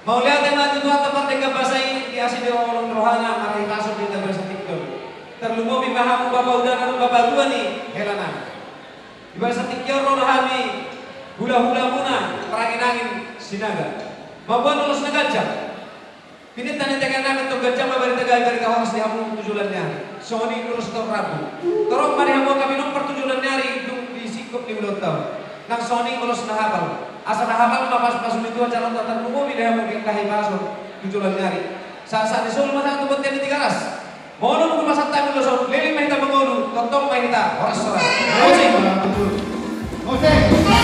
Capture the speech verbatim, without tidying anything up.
Mauliate ma tu Tuhanta pardenggan basa i, diasi do holong ni rohana marhahipason di hita di bagasan tingki on. Tarlumobi ma hamu bapa udana dohot bapa tua ni hela nami. Di bagasan tingki on ro do hami hulahulamuna, parangin-angin Sinaga, mamboan ulos na ganjang. Pinangido ni tangiang nami, tong ganjang ma barita gari, barita horas di hamu tu joloan ni ari. Songon i ulos taon rambu. Torop ma di hamu angka pinompar tu joloan ni ari dung di singkop ni ulaonta on. Nang songon i ulos na hapal. Asa na hapal ma pasupasu ni Tuhan jaloonta, tarlumobi di hamu di angka hahipason tu joloan ni ari. Sahat-sahat ni solu ma sahat tu bontean ni Tigaras. Molo nunga pasahat hami ulos on, leleng ma hita mangolu, tongtong ma hita horas-horas. Musik. Musik.